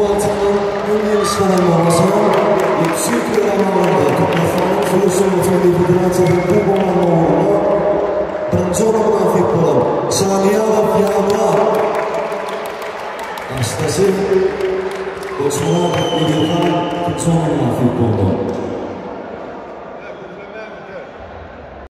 Wagtyndan öň ýeňiş gazanmagyna soň, 72 kilogram agramda Türkmenistanyň Söweş sungaty Milli federasiýasynyň kubogyny almak ugrunda birinji orna mynasyp bolan Şanyýazow Ýazmyrat garşydaşy Goçmyradow Nedirhan ikinji orna mynasyp boldy.